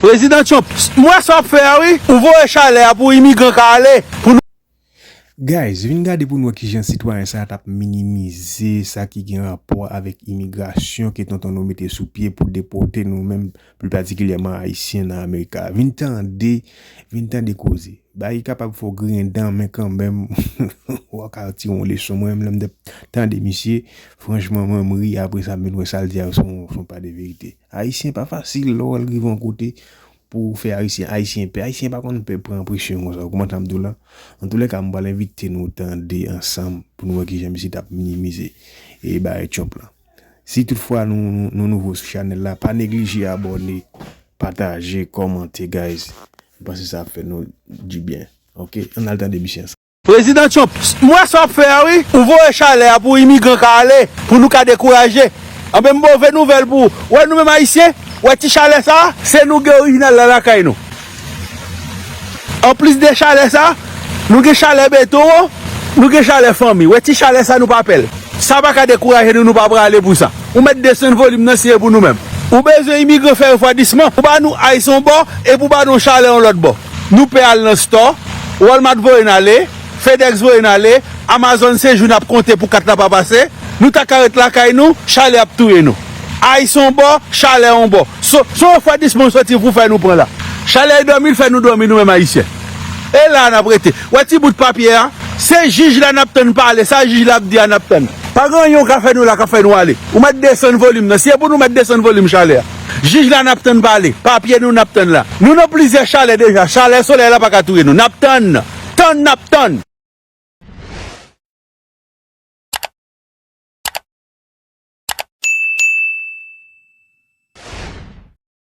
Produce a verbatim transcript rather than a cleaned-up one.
Prezidan Trump, m wè sa w ap fè a wi. Ou voye chalè a pou imigran ka ale. Pou nou Guys, vin gade pou n wè kijan sitwayen sa a t ap minimize sa ki gen rapò avèk imigrasyon ke tonton nou mete sou pye pou depòte nou menm, pli patikilyèman Ayisyen nan Amerika. Vin tande, vin tande koze. Bagay kapab fè w griyen dan, men kanmenm, w a ka tire yon leson. Mwen menm, lè m t ap tande misye, franchman, mwen, m ri, apre sa, m vin wè sa l di a, se yon, se yon pa de verite. Ayisyen pa fasil, lè w wè l rive yon kote, pou w fè Ayisyen, Ayisyen pè. Ayisyen pa konn pè pran presyon konsa, w konprann sa m di w la? Antoulèka, m pral envite nou tande ansanm pou nou wè kijan misye t ap minimize e bagay Trump la. Si toutfwa nou, nou, nou nouvo sou chanèl la, pa neglije abòne, pataje, kòmante, guys. M panse sa ap fè nou dibyen. Ok, ann al tande misye ansanm. Prezidan Trump, m wè sa w ap fè a wi. Ou voye chalè a pou imigran ka ale, pou nou ka dekouraje. Anben, m move nouvèl pou ou. Wè nou menm Ayisyen, wè ti chalè sa a, se nou gen orijinal la lakay nou. Anplis de chalè sa, nou gen chalè beton an, nou gen chalè fanmi. Wè ti chalè sa nou pa pè l. Sa pa ka dekouraje nou, nou pa prale pou sa. Ou mèt desann volim nan si e pou nou menm. Ou bezwen imigran fè refwadisman, ou ba nou ice yon bò, epi ou ba nou chalè yon lòt bò. Nou pè al nan stò, Walmart voye n ale, FedEx voye n ale, Amazon se jou n ap konte pou kat la pa pase, nou ta ka ret lakay nou, chalè ap touye nou. Ice yon bò, chalè yon bò. Se, se yon refwadisman w soti pou fè nou pran la. Chalè e dòmi l fè nou dòmi nou menm Ayisyen. E la a n ap rete. Wè ti bout papye a, se jij la n ap tann pale, sa jij la ap di a n ap tann. Pa gen anyen w ka fè nou la k ap fè nou ale. Ou mèt desann volim nan. Si e pou nou mèt desann volim chalè a. Jij la n ap tann pale, papye nou n ap tann la. Nou nan plizyè chalè deja, chalè solèy la pa ka touye nou. N ap tann, tann, n ap tann.